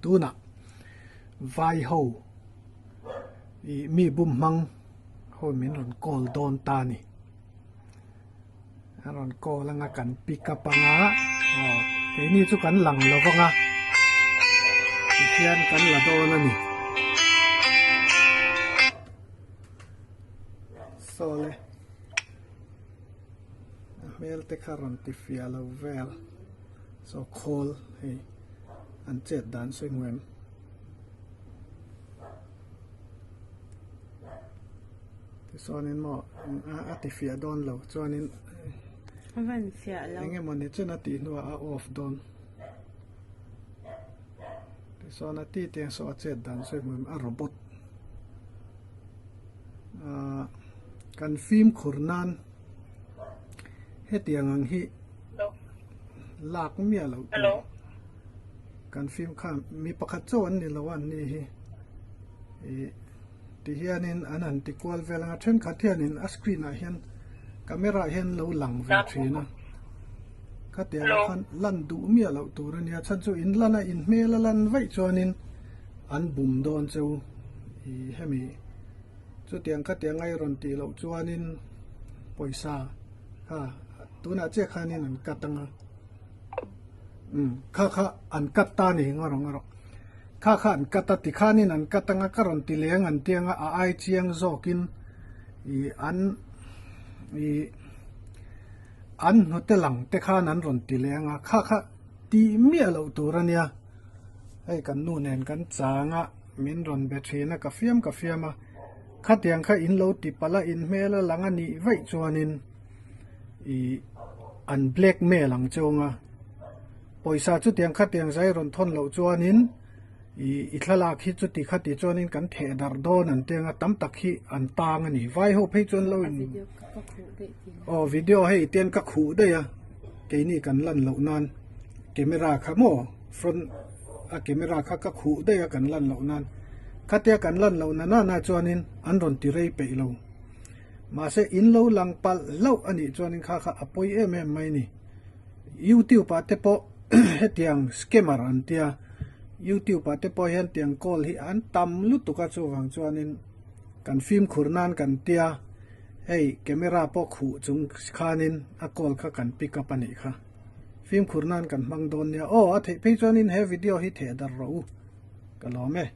Tunah vai ho ih mi bum hmang ho min rawn call dawn ta a ni. A rawn call anga kan pick up anga aw keini chu kan lang lo vang a tihian kan la dawn a ni. Saw le a hmel te kha rawn ti fiah lo vel saw khawl hei an chet dan sawi hmu em. Tichuanin maw a ti fiah dawn lo chuanin A van fiah lo. Eng emaw ni chen a tih hnuah a off dawn. Tichuan a ti tiang saw a chet dan sawi hmu em a robot. Ahh kan fimkhur nan hetiang ang hi lak miah loh tur. Kan fim kha mi pakhat chauh an ni lo a an ni hi ih ti hianin an han ti kual vel anga thenkhat hianin a screen ah hian camera ah hian lo lang ve thin a khatiang ah khan lan duh miah loh tur a nia chhan chu in lan a in hmel a lan vaih chuanin an bum dawn cheu ih hemi chutiang khatiang a i rawn tih loh chuanin pawisa kha tunah chiah khanin an cut ang a. Umm kha kha an cut ta a ni nga rawh nga rawh kha kha an cut a tikhanin an cut anga ka rawn ti leng an ti anga a ai chiang zawkin ih an ih an hnute lang te khan an rawn ti leng a kha kha tih miah loh tur a nia hei kan nu nen kan chang a min rawn be thin a ka fiam ka fiam a khatiang kha in lo ti palh a in hmel a lang a nih vaih chuanin. Ih an blackmail ang che awng a, pawisa chutiang khatiang zai rawn thawn loh chuanin ih i thlalak hi chuti khati chuanin kan theh darh dawn an ti ang a, tam tak hi an tang a ni. Vai ho phei chuan lo in aw video hei tian ka khuh daih a, keini kan lan loh nan camera kha maw front a camera kha ka khuh daih a kan lan loh nan khatia kan lan loh na nana chuanin an rawn ti rei peih lo. Mahse in lo lang palh hlauh a nih chuanin kha kha a pawi em em mai ni. Youtube ah te pawh hetiang scammer an tia, youtube ah te pawh hian tiang call hi an tam lutuk a chuvang chuanin kan fimkhur nan kan tia hei camera pawh khuh chung khanin a call kha kan pick up a nih kha. Fimkhur nan kan hmang dawn nia. Aw a theih phei chuanin he video hi theh darh rawh u. Ka lawm e.